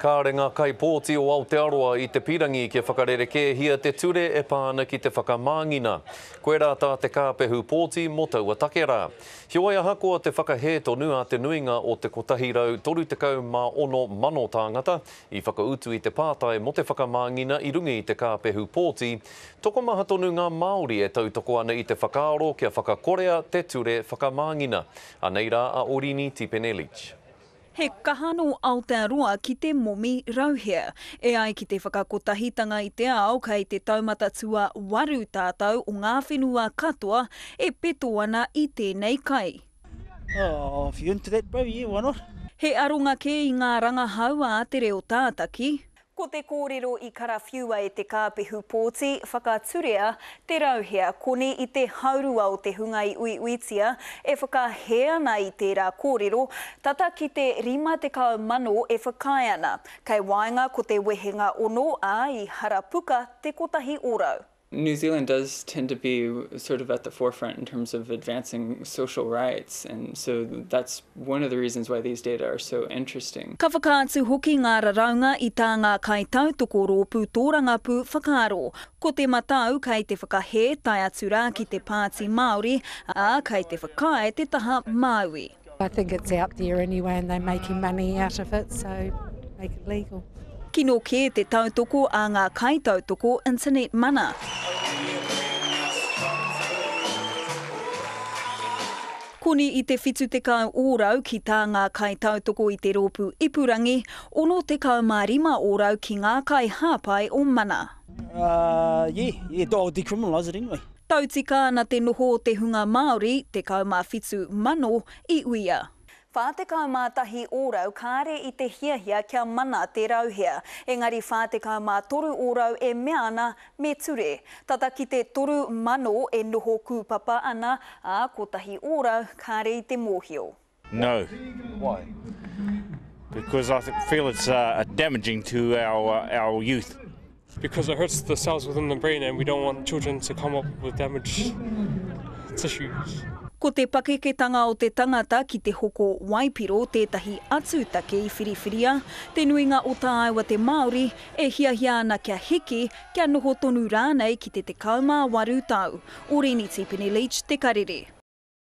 Kāre ngā kaipōti o Aotearoa i te pirangi kia whakarerekēhia te ture e pā ana ki te whakamāngina. Koirā tā te kāpehu pōti mō taua take rā. Heoi ahakoa te whakahē tonu a te nuinga o te 136,000 tāngata i whakautu i te pātai mō te whakamāngina i runga i te kāpehu pōti, tokomaha tonu ngā Māori e tautoko ana i te whakaaro kia whakakorea te ture whakamāngina. Anei rā a Orini Tipene-Leach. He kaha nō Aotearoa ki te momi rauhea. E ai ki te whakakotahitanga i te ao, kei te taumata tua waru tātou o ngā whenua katoa e peto ana i tēnei kai. Oh, if you're into that bro, yeah, why not? He aronga kē i ngā rangahau a te reo tātaki. Ko te kōrero i karawhiua e te kāpehu pōti, whakaturea te rauhea koni i te haurua o te hunga i uiuitia e whakahē ana i tērā kōrero, tata ki te 50,000 e whakaae ana. Kei waenga ko te wehenga ono, ā, i harapuka te kotahi ōrau. New Zealand does tend to be sort of at the forefront in terms of advancing social rights and so that's one of the reasons why these data are so interesting. Ka whakaatu hoki ngā raraunga i tā ngā kaitautoko rōpū tōrangapū whakaaro. Ko te matau kei te whakahē tae atu rā ki te Pāti Māori, ā, kei te whakaae te taha Māui. I think it's out there anyway and they're making money out of it so make it legal. Kino kē te tautoko a ngā kaitautoko internet mana. Koni i te 70 ōrau ki tā ngā kaitautoko i te rōpū ipurangi, 65 ōrau ki ngā kaihāpai o Mana. Uh, yeah, yeah, oh, decriminalise it anyway. Tautika ana te noho o te hunga Māori, 17,000 i uia. 41 ōrau kāre i te hiahia kia mana te rauhea, engari 43 ōrau e mea ana me ture. Tata ki te 3,000 e noho kūpapa ana, ā, kotahi ōrau kāre i te mōhio. No. Why? Because I feel it's uh, damaging to our, uh, our youth. Because it hurts the cells within the brain and we don't want children to come up with damaged tissues. Ko te pakeketanga o te tangata ki te hoko waipiro tētahi atu take i whiriwhiria, te nuinga o tāua te Māori e hiahia ana kia hiki, kia noho tonu rānei ki te 18 tau. Orini Tipene-Leach, Te Karere.